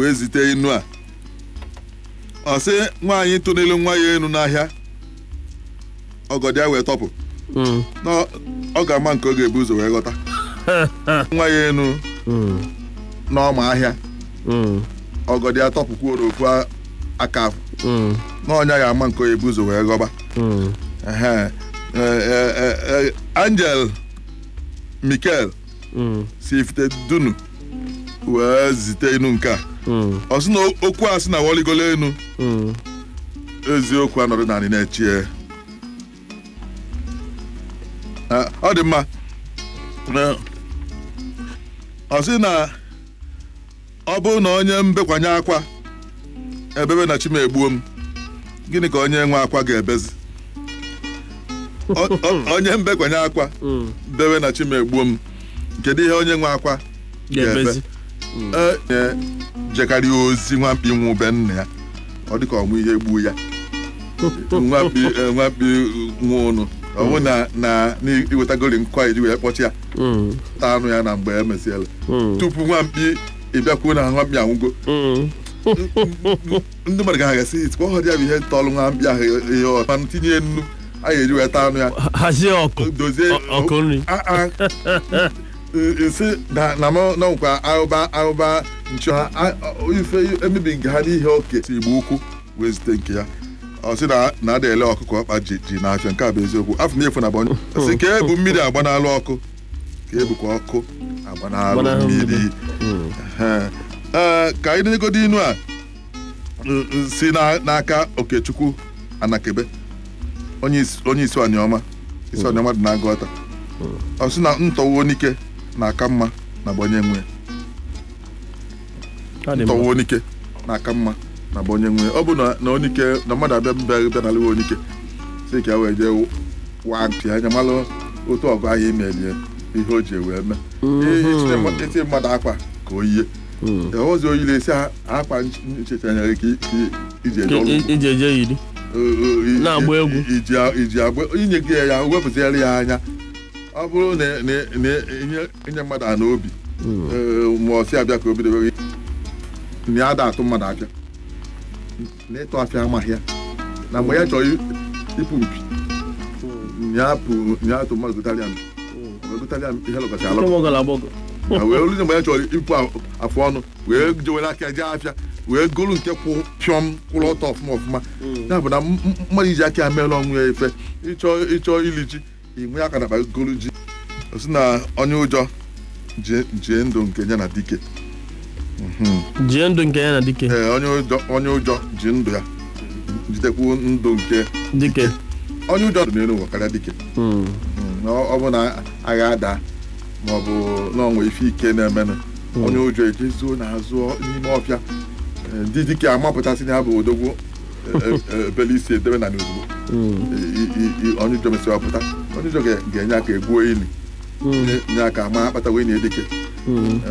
Wee zite inu a. Ọ sị nwaanyị tụnelu nwa ya enu n'ahịa, ọgọdị ya wee tọpụ. Na ọ ga-ama nke ọ ga-ebu ụzọ wee ghọta. Nwa ya enu n'ọma ahịa, ọgọdị ya tọpụkwuoro ofu aka afọ. Na ọnya ya ama nke ọ ga-ebu ụzọ wee ghọba. Ehe. Angel Mikel si Ifite Dunu wee zite inu nke a. Ọ sị na okwu a sị na wọligolo enu, eziokwu anọrọ naanị na-echie. Ọ dị mma. Ọ sị na ọ bụrụ na onye mbekwanye akwa ebebe na chimegbuo m, gịnị ka onye nwe akwa ga-ebezi? Onye mbekwanye akwa bebe na chimegbuo m, kedu ihe onye nwe akwa ga-ebe? Ee, jekarịa ozi nwamkpi nwụ be nna ya, ọ dịka ọnwụ ihe gbuo ya. Nwamkpi nwamkpi nwụ ụnụ, ọ bụ na iwetagori nkwa iji wee kpọchi ya, taa anụ ya na mgbe e mesịala. Tupu nwamkpi ịbịakwuo na nwamkpi anwụgo, ndị mmadụ ga-agasị itikwa ọhọdụ ya bụ ihe tọọlụ nwamkpi ahụ ihe ọ manụ tinye nnu a ga-eji wee taa anụ ya. Hazie ọkụ. Dozie ọkụ nri. Nsị na m nọnkwa arụba arụba nchi ha ife emebi nke ha n'ihe oke si Igbo Ukwu wee zite nke ya. Ọ sị na ada ele ọkụkọ ọkpa ji ji n'afịa. Nke a bụ eziokwu. Afọ na efu na bụ sị ka ebu mmiri agba n'alụ ọkụ, ka ebukwa ọkụ agba n'alụ Gbanahụ mmiri. mmiri. Ee, ka anyị negodo inu a si n'aka Okechukwu Anakebe, onye isi Aniọma, isi Aniọma dị na Agụata. Ọ sị na ntọwo n'ike na-aka mma na bụ onye nwe. Ọ dị mma. Ntọwo onike na-aka mma na bụ onye nwe. Ọ bụ na onike na mmadụ abịa mbịa bịa n'alụwa onike si ka ya wee jee waa ntị anya malụ otu ọgụ ahụ imelie ihe o ji wee mee. Itinye mmadụ akwa ka o yie ọzọ oyiri esi akwa nchechanyere ka iji eje ọrụ ugbo. Iji eje yiri. Na-agba egwu. Iji agba inye gị ya wepụtara ya anya. Ọ bụrụ na inye mmadụ a n'obi, ma ọ sị abịa ka o bido na ya ada atụ mmadụ afịa, na ịtụ afịa amaghị ya, na mgbe ya chọrọ ịpụ mpi ya pụ, ya atụ mmadụ gụtarịa mpi, gụtarịa ihe lọkọchị alọkọ. Nke gbọgọrọ agbọgọ. Na wee olu mgbe ya chọrọ ịpụ afụ ọnụ wee jewere aka jee afịa wee golu nke kwụ pịọm kwụrụ ọtọ ọfụma ọfụma. Ya bụ na mmadụ iji aka ya meela ọnwụ ya ife ịchọ ili ji inwe aka na akpa golu ji. O sị na onye ụjọ jie ndụ nke ya na dike. Jie ndụ nke ya na dike. Ee, onye ụjọ ji ndụ ya jidekwu ndụ nke dike. Onye ụjọ dị n'elu ụwa karịa dike. Na ọ bụ na agha ada ma ọ bụ na ọ nwee ife ike na-emenụ, onye ụjọ ejezuo n'azụ n'ime ọfịa. Ndị dike amapụtasị na ya bụ odogwu ebele isi edebe na n'ozugbo. Onye ụjọ mesịrị ọpụta, onye ụjọ ga-enye aka egbuo ili, nye aka ma akpatawa enyi dike.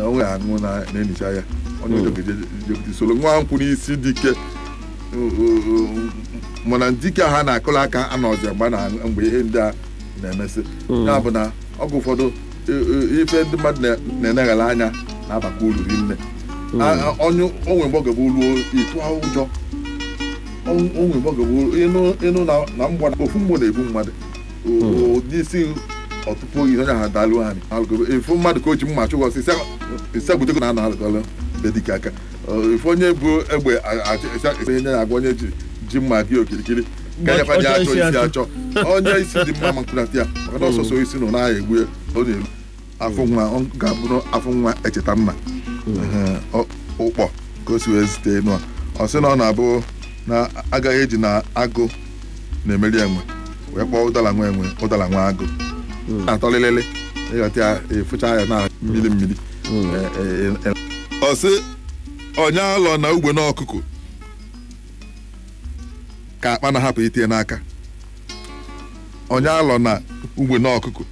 Onwe aṅụ na-enicha ya. Onye ụjọ ga-eje soro nwa nkwụ n'isi dike. Mana dike ha na-akụla aka anọzi mgbe na mgbe ihe ndị a na-emesị. Ya bụ na oge ụfọdụ ife ndị mmadụ na-eneghara anya na-abakwa uru rinne. Onye onwe mgbe ọ ga-abụ ruo ịtụ ụjọ, onwe mgbe ọ ga-abụ ịnụ na mgbada ofu mgbọ na-egbu mmadụ n'isi ọtụtụ oge onye ahụ dalụ anyị ifu mmadụ ka o ji mma chụgọ isi na ana alụgọlụ be dike aka. Ifu onye bụ egbe ihe nye agwa onye ji mma gị okirikiri ka nyekwa ji achọ isi achọ onye isi dị mma ma nkwụnata ya maka na ọsọsọ isi nọ na-agha egbu ọ na-eru afọ nwa ọ ga-abụrụ afọ nwa echeta mma ụkpọ ka o si wee zite enu a. Ọ sị na ọ na-abụ na agaghị eji na agụ na-emeri enwe wee kpọọ ụdara nwa enwe ụdara nwa agụ na-atọlịlịlị ịghọta ya efụcha ya na mmiri mmiri. Ọ sị onye alọ na ugbe n'ọkụkụ ka akpa na-ahapụ itinye n'aka. Onye alọ na ugbe n'ọkụkụ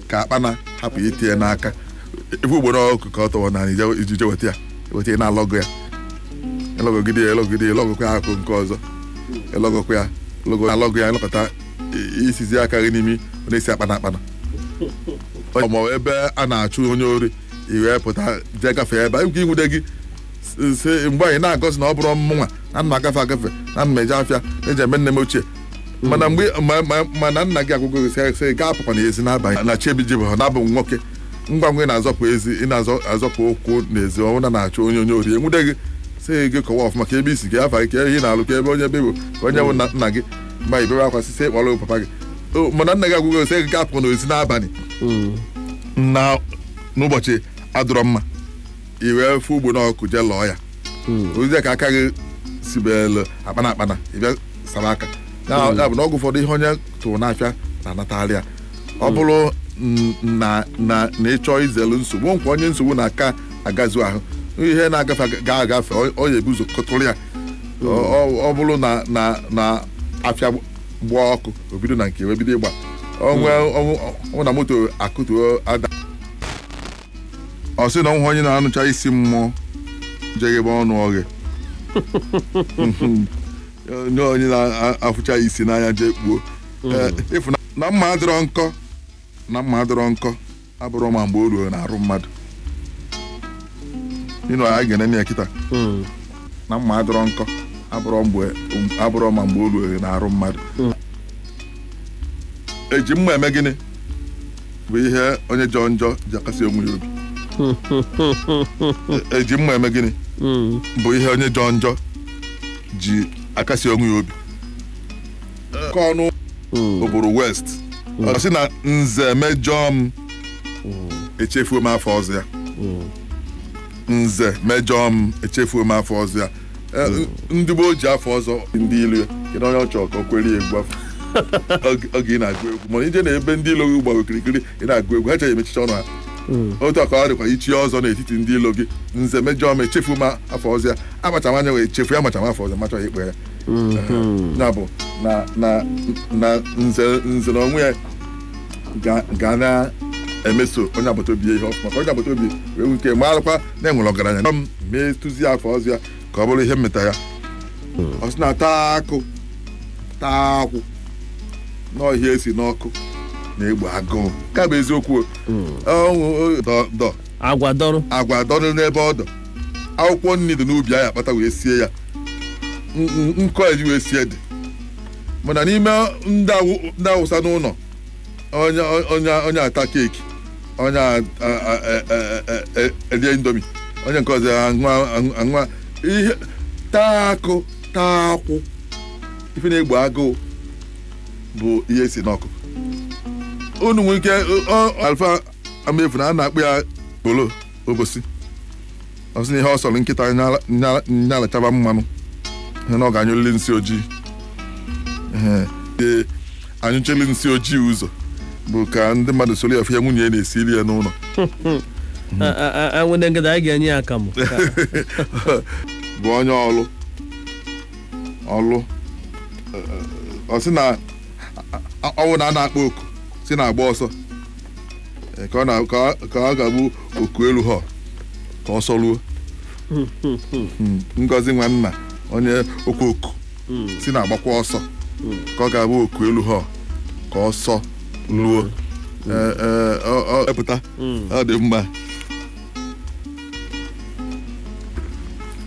ka akpa na-ahapụ itinye n'aka. Ife ugbe n'ọkụkụ ka ọ tọwọ na iji je weta ya weta ya na-alọgụ ya elọgọgide ya elọgọgide ya elọgọkwa ya akụ nke ọzọ elọgọkwa ya alọgụ ya elọkọta isizi aka gị n'imi ọ na-esi akpana akpana. Ma ebe a na-achụ onye ori i wee pụta jee gafee ebe a inwude gị Mgbe anyị na-agọzi na ọ bụrụ mmụnwa na mma agafe agafe na mma eje afịa eji eme nne m ochie, mana mgbe mana nna gị agwụgo gị sị gaa apụkwa na ezi n'abalị na chiebiji bụ na-abụ nwoke. Ngwa ngwa ị na-azọpụ ezi, ị na-azọpụ ụkwụ n'ezi, ọnwụna na-achọ onye onye ori enwude gị, sị gị kọwa ọfụma ka ebe isi gị, afa gị, ka ihe ị na-alụ, ka ebe onye ebe bụ, ka onye bụ nna gị. Mgbe ibebe akwa sị kpọrọ papa gị. Mana nna gị agwụgo sị gị gaa apụkwa n'ezi n'abalị na n'ụbọchị adọrọ mma, i wee fụ ugbo n'ọkụ jee lụọ ya, ozie ka aka gị sibelu akpana akpana, ị bịa sara aka. Ya bụ na ọgwụ ụfọdụ ihe onye tụrụ n'afịa na-anatarị ya. Ọ bụrụ na na na ịchọọ izelu nsogbu nkwa, onye nsogbu na-aka agazu ahụ, ihe na-agafe ga-agafe, ọ ya ebu ụzọ kọtụrụ ya. Ọ bụrụ na na na afịa gbaa ọkụ, o bido na nke wee bido ịgba onwe na moto akụtuo ada. Ọ sị na ọnwụ onye na-anụcha isi mmụọ jeghebe ọnụ oghe, nye onye na-afụcha isi n'anya jee kpuo. Ịfụ na mma adịrọ nkọ, na mma adịrọ nkọ abụrụ ma mgbe o ruo na-arụ mmadụ ịnụ anyị ga-enene ya kịta. Na mma adịrọ nkọ abụrụ ma mgbe o ruo na-arụ mmadụ. Eji mma eme gịnị bụ ihe onye jọọ njọ ji akasi onwe ya obi. Eji mma eme gịnị bụ ihe onye jọọ njọ ji akasi onwe ya obi. Ka ọnụ obodo West ọ sị na nze mejọọ m echefuo m afọ ọzọ ya. Nze mejọọ m echefuo m afọ ọzọ ya. Ndị gboo ji afọ ọzọ ndị ilu ya. Kedu onye ọ chọrọ ka o kwere ya egwu afọ oge ị na-agụ egwu? Mana ije na ebe ndị ilo gị gbara okirikiri ị na-agụ egwu, ha chọrọ emechicha ọnụ ha. Otu a ka ọ dịkwa ichi ọzọ n'etiti ndị ilo gị. Nze mejọọ m echefu m afọ ọzọ ya, amacha m anya wee chefu ya, amacha m afọ ọzọ macha ikpe ya. Ya bụ na na na nze nze na onwe ya ga na-emeso onye agbata obi ya ihe ọfụma, ka onye agbata obi wee nwee ike marụkwa na enwere ọgaranya m mee tụzie afọ ọzọ ya ka ọ bụrụ ihe mmeta ya. Ọ sị na taa akụ taa akwụ n'ọhịa esi n'ọkụ na-egbu agụụ ka bụ eziokwu. Dọ agwa dọrọ agwa dọrọ n'ebe ọ dọ. Akwụkwọ nri dị n'ubi anyị akpata wee sie ya, nkọ eji wee sie dị. Mana n'ime ndị Awụsa n'ụlọ, onye onye ata keeki, onye erie indomi, onye nke ọzọ aṅụ ihe. Taa akụ taa akwụ, ife na-egbu agụụ bụ ihe esi n'ọkụ. Unu nwere ike alfa amefu na a na-akpụ ya polo obosi. Ọ sị na ihe ọ sọrọ nkịta nyalachaba mmanụ na ọ ga-anyụlili nsị ojii. Ee, anyụcheli nsị ojii ụzọ bụ ka ndị mmadụ soro ya fụ nwunye ya na-esiri ya n'ụlọ. Nwere nkịta anyị ga-enye ya akamụ. Bụ onye ọlụ ọlụ. Ọ sị na ọnwụ na a na-akpọ oku si na-agba ọsọ ka ọ ga-abụ oku elu ha ka ọ sọruo. Ngozi nwanna onye okwu oku si na-agbakwa ọsọ ka ọ ga-abụ oku elu ha ka ọ sọ luo. Epụta. Ọ dị mma,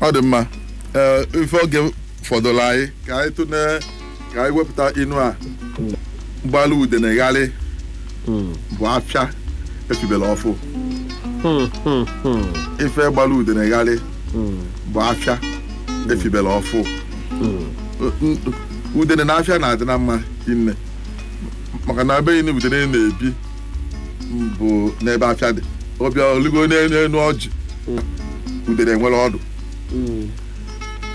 ọ dị mma. Ee, ife oge fọdụrụ anyị ka anyị tụnee, ka anyị wepụta inu a. Mgbalụ udenegharị bụ afịa efibela ọfụ. Ife gbalụ udenegharị bụ afịa efibela ọfụ. Udene na afịa na-adị na mma hinne, maka na ebe inu udene na-ebi bụ n'ebe afịa dị. Ọbịa oligo n'elu ọjị, udene nwere ọdụ.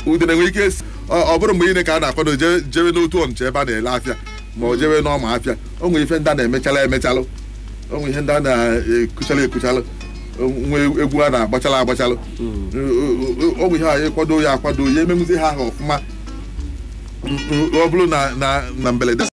Udene nwere ike ọ bụrụ mgbe niile ka a na-akwado jebe n'otu ọnịcha ebe a na-ele afịa, ma ọ jebe n'ọma afịa. O nwere ife ndị a na-emechala emechalụ, o nwere ihe ndị a na-ekuchalụ ekuchalụ, nwee egwu a na-agbachalụ agbachalụ. O nwere ihe anyị kwado ya akwado ya, emenwuzi ha ahụ ọfụma. Ọ bụrụ na na mberede.